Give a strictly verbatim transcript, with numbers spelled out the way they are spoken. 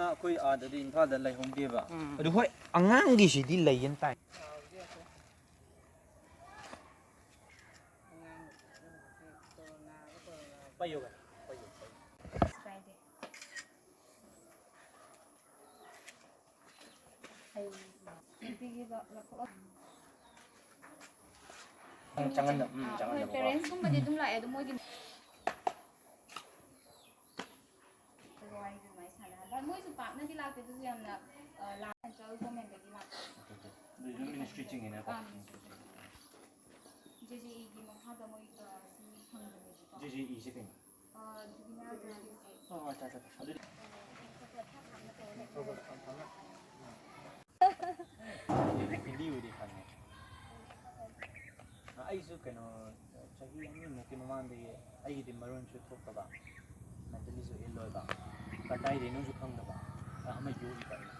ꯑꯩꯈꯣꯏ ꯑꯥꯗꯗꯤ ꯏꯝꯐꯥꯜꯗ ꯂꯩꯍꯧꯗꯦꯕ꯫ ꯎꯝ꯫ ꯑꯗꯨ ꯍꯣꯏ, ꯑꯉꯥꯡꯒꯤꯁꯤꯗꯤ ꯂꯩꯌꯦꯅ ꯇꯥꯏ꯫ ꯄꯥꯏꯌꯣ, ꯄꯥꯏꯌꯣ, ꯄꯥꯏꯌꯣ꯫ ꯀꯥꯏꯗꯦ꯫ ꯅꯨꯄꯤꯒꯤꯗꯣ ꯂꯧꯊꯣꯛꯑꯣ꯫ ꯎꯝ, ꯆꯪꯍꯟꯗ-, ꯎꯝ, ꯑꯥ, ꯍꯣꯏ, ꯆꯪꯍꯟꯗꯕꯀꯣ꯫ Parentsꯀꯨꯝꯕꯗꯤ ꯑꯗꯨꯝ ꯂꯥꯛꯑꯦ, ꯑꯗꯣ ꯃꯣꯏꯒꯤ ꯋꯥꯔꯤꯗꯨ ꯑꯗꯨꯃꯥꯏꯅ ꯁꯥꯟꯅꯍꯟꯕ꯫ ꯃꯣꯏꯁꯨ ꯄꯥꯛꯅꯗꯤ ꯂꯥꯛꯇꯦ, ꯑꯗꯨꯁꯨ ꯌꯥꯝꯅ, ꯑ, ꯂꯥꯛ-, central governmentꯇꯒꯤ ꯂꯥꯛꯄ꯫ Okay, okay. ꯑꯗꯨ ꯑꯗꯨꯝ ministry ꯆꯤꯡꯉꯤꯅꯦꯀꯣ? ꯑꯥ, ministry ꯆꯤꯡꯉꯤ꯫ JJEꯒꯤ ꯃꯈꯥꯗ ꯃꯣꯏ, ꯑ, ꯁꯤ ꯐꯪꯕꯅꯦꯕꯀꯣ꯫ JJEꯁꯦ ꯀꯩꯅꯣ? ꯑ, juvenile justice꯫ ꯑꯣ, ꯑꯠꯆꯥ, ꯑꯠꯆꯥ, ꯑꯠꯆꯥ꯫ ꯑꯗꯨꯗꯤ ꯍꯤꯟꯗꯤ ꯑꯣꯏꯗꯤ ꯈꯪꯉꯦ꯫ ꯑ, ꯑꯩꯁꯨ ꯀꯩꯅꯣ, ꯆꯍꯤ ꯑꯅꯤꯃꯨꯛꯀꯤ ꯃꯃꯥꯡꯗꯒꯤ ꯑꯩꯒꯤꯗꯤ ꯃꯔꯣꯟꯁꯨ ꯊꯣꯛꯇꯕ, mentallyꯁꯨ ill ꯑꯣꯏꯕ, ꯀꯗꯥꯏꯗꯩꯅꯣꯁꯨ ꯈꯪꯗꯕ, ꯑꯃ ꯌꯣꯛꯏꯕ ꯑꯩꯅ꯫